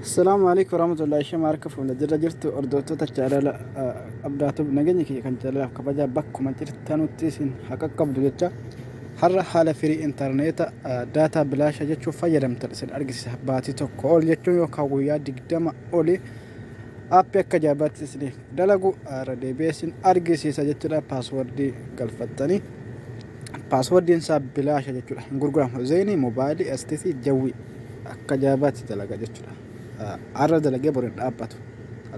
Assalaamu alaikum warahmatullahi. Shama harka fuula jirra jirtu hordoftoota jaalala abdaatuuf, nageenya kiyya kan jaalalaaf kabajaa bakkuma jirtanutti isin haqa qabdu jecha, har'a haala firii intarneeta daataa bilaasha jechuuf fayyadamtan isin argisiisa. Baatii tokko ol jechuun yookaan guyyaa 20 oli aappii akka ajaa'ibaatti isiniif dalagu irra deebi'ee isin argisiisa jechuudha. Paaswordii galfattanii, paaswordiin isaa bilaasha jechuudha, hin gurguramu. Zeenii, moobaayilii, STC, Jawwii akka ajaa'ibaatti dalaga jechuudha. Har'a dalagee boru hin dhaabbatu.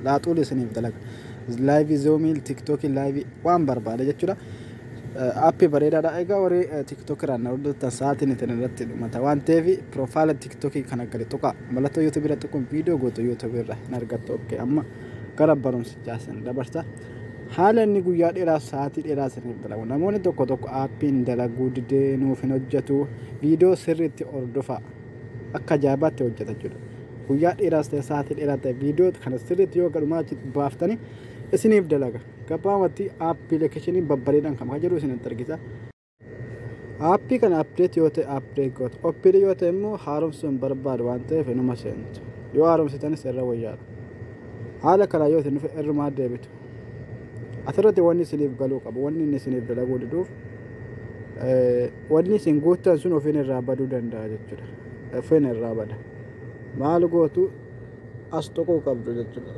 Laaxuun isiniif dalaga. Laayivii, zoomii, tiktookii, laayivii waan barbaade jechuudha. Aappii bareedaadha. Egaa warri tiktookii irraan na hordoftan, sa'aatiin isin irratti dhumata waan ta'eef piroofaayila tiktookii kana gadi tuqaa. Mallattoo yuutuubii irra tuquun viidiyoo guutuu yuutuubii irra hin argattu. Okay, amma gara barumsichaa isin dabarsa. Haala inni guyyaa dheeraa, sa'aatii dheeraa isiniif dalagu. Namoonni tokko tokko aappiin dalaguu didee, nuuf hin hojjetu. Viidiyoo sirriitti hordofaa. Akka ajaa'ibaatti hojjeta jechuudha. Guyyaa dheeraas ta'e, sa'aatii dheeraa ta'e, viidiyoo kana sirriitti yoo gadhumaa achi baaftanii isiniif dalaga. Gabaabumatti appilikeeshinii babbareedaan kan jedhu isinitti argisa. Aappii kana update yoo ta'e update gootu. Oppilii yoo ta'e immoo haaromsuu hin barbaadu waan ta'eef inuma seentu. Yoo haaromsitanis irra wayyaadha. Haala kanaa yoo isin dhufe irrumaa deebitu. Asirratti wanni isiniif galuu qabu, wanni inni isiniif dalaguu diduuf, wanni isin guuttan sun ofiin irraa baduu danda'a jechuudha. Ofiin irraa bada. Maal gootu? As tuquu qabdu jechuudha.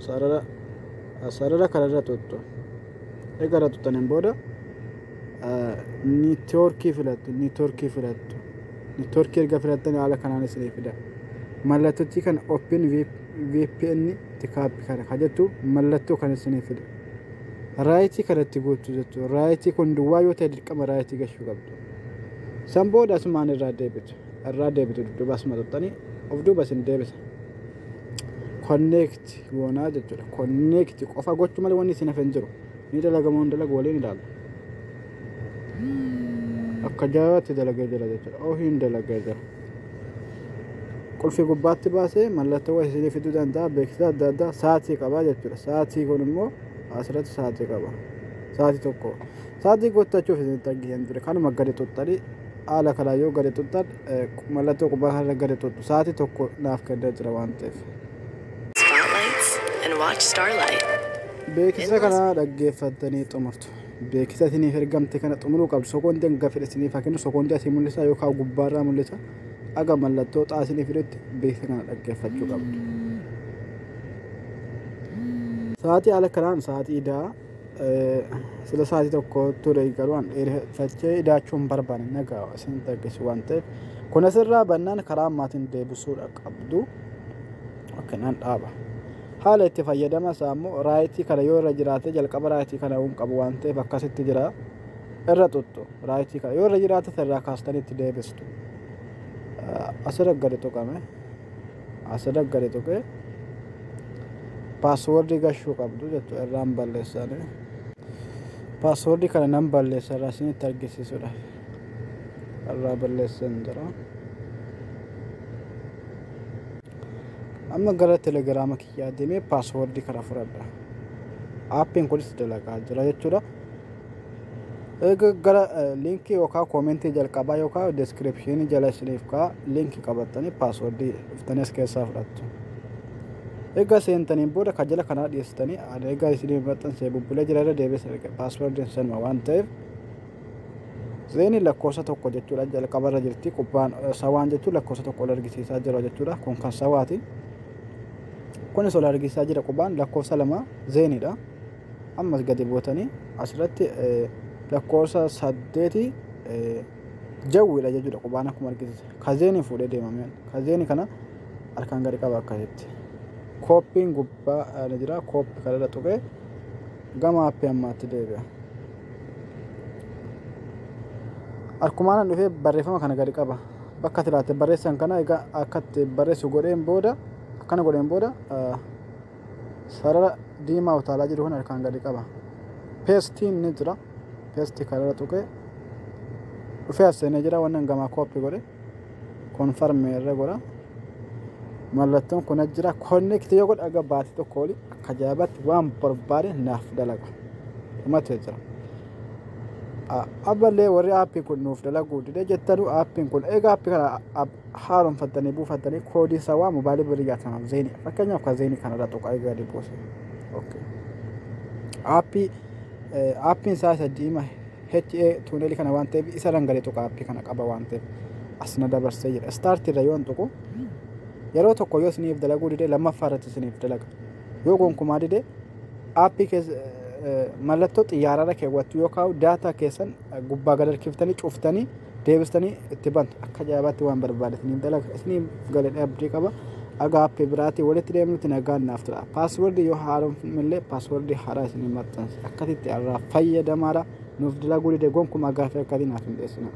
Sarara kanarra tuttu. Egaa irra tuttaniin booda niitoorkii filattu, niitoorkii filattu. Niitoorkii erga filattanii haala kanaan isinii fida. Mallattoochi kana Open VPN tikaappii kana kan jettu mallattoo kana isinii fida. Raayitii kanatti guutuu jechuudha. Raayitii kun duwwaa yoo ta'e dirqama raayitii gashuu qabdu. San booda asumaan irraa deebitu. Irraa deebitu, dudduuba asuma tuttanii of duuba isin deebisa. Connect goonaa jechuudha. Connect qofa gochuu malee wanni isin hafe hin jiru. Ni dalagamoo hin dalagu waliin ilaalla. Akka ajaa'ibaatti dalagee jira jechuudha. Ofiin dalagee jira. Qulfii gubbaatti baasee mallattoo isinii fiduu danda'a. Beeksisa adda addaa sa'aatii qaba jechuudha. Sa'aatii kun immoo asirratti sa'aatii qaba. Sa'aatii 1. Sa'aatii guuttachuuf isinitti argisiisan ture. Kanuma gadi xuxxanii, haala kanaan yoo gadi xuxxan, mallattoo gubbaa kanarra gadi xuxxu, sa'aatii 1 naaf kennee jira waan ta'eef. Spotlights and watch starlight. Beeksisa kana dhaggeeffattanii xumurtu. Beeksisa isiniif ergamte kana xumuruu qabdu. Sekoondii hanga fedhe isiniif haa kennu. Sekoondii asii mul'isa yookaan gubbaarraa mul'isa. Aga mallattoo xaa isiniif fidutti beeksisa kana dhaggeeffachuu qabdu. Sa'aatii haala kanaan sa'aatii idaa sila sa'aatii 1 ture, garuu an dheereffachee idaachuu hin barbaanne, nagaa isinitti argisiisu waan ta'eef. Kun asirraa bannaan karaa ammaatiin deebisuudha qabdu. Okay, nan dhaaba. Haala itti fayyadama isaa immoo raayitii kana yoo irra jiraate, jalqaba raayitii kana hin qabu waan ta'eef akkasitti jira. Irra xuxxu. Raayitii kana yoo irra jiraate irraa kaastanii itti deebistu. Asirra gadi tuqame. Asirra gadi tuqee paaswoordii gashuu qabdu jechuudha, irraan balleessanii. Paaswoordii kana nan balleessa irraa isinitti argisiisuudhaaf. Irraa balleessan jira. Amma gara telegiraama kiyyaa deemee paaswoordii kana fudhadha. Aappiin kunis dalagaa jira jechuudha. Egaa gara liinkii yookaan koomentii jalqabaa yookaan deskiripshinii jala isiniif ka'a, liinkii qabattanii paaswoordii dhuftanii as keessaa fudhattu. Egaa seentaniin booda kan jala kanaa dhiyeessitanii, egaa isiniif maxxansee bubbulee jira, irra deebisee paaswoordiin sanuma waan ta'eef, Zeenii lakkoofsa 1 jechuudha jalqabarra jirti. Qubbaan sawaan jechuun lakkoofsa 1 ol argisiisaa jira jechuudha. Kun kan sawaati. Kunis ol argisiisaa jira, qubbaan lakkoofsa 2 zeeniidha. Ammas gadi buutanii asirratti lakkoofsa 8 jawwiidha jechuudha, qubaan akkuma argisiisa. Ka zeenii fuudhee deemameen. Ka zeenii kana harkaan gadi qaba akkasitti. Kooppiin gubbaa ni jira. Kooppii kanarra tuqee gama aappii ammaatti deebi'a. Akkumaan dhufee barreeffama kana gadi qaba. Bakka tilaatte barreessan kana egaa akkatti barreessu godheen booda, akkana godheen booda, sarara diimaa utaalaa jiru kun harkaan gadi qaba. Peestiin ni jira. Peestii kanarra tuqee dhufee as seenee jira. Wannan gamaa kooppii godhe konfarmee irra godha. Mallattoon kun jira. Connect yoo godhe aga baatii 1 oli akka ajaa'ibaatti waan barbaade naaf dalaga. Dhumatee jira. Ammallee warri aappiin kun nuuf dalaguu dide jettanu, aappiin kun egaa aappii kana haaromfattanii buufattanii koodii isaa waa mobaayilii birii jaatamaaf Zain, fakkeenyaaf kan Zain kanarra tuqaa gadi buuse. Aappii aappiin isaa isa diimaa HA tuuneelii kana waan ta'eef, isa gadi tuqa. Aappii kana qaba waan ta'eef as na dabarsee jira. Start irra yoon tuqu, yeroo tokko yoo isiniif dalaguu dide, lammaffaa irratti isiniif dalaga. Yoo gonkumaa dide, aappii keessa mallattoo xiyyaararra keewwattu yookaan daataa keessan gubbaa gad harkiftanii cuftanii deebistanii itti bantu, akka ajaa'ibaatti waan barbaade isiniif dalaga. Isiniif galee abdii qaba. Aga aappii biraatii walitti deemnutti nagaan naaf tura. Paaswordii yoo haaromfamillee paaswordii haaraa isinii maxxansa. Akkasitti irraa fayyadamaadha. Nuuf dalaguu dide, gonkumaa gaafii akkasii naaf hin dhiyeessina.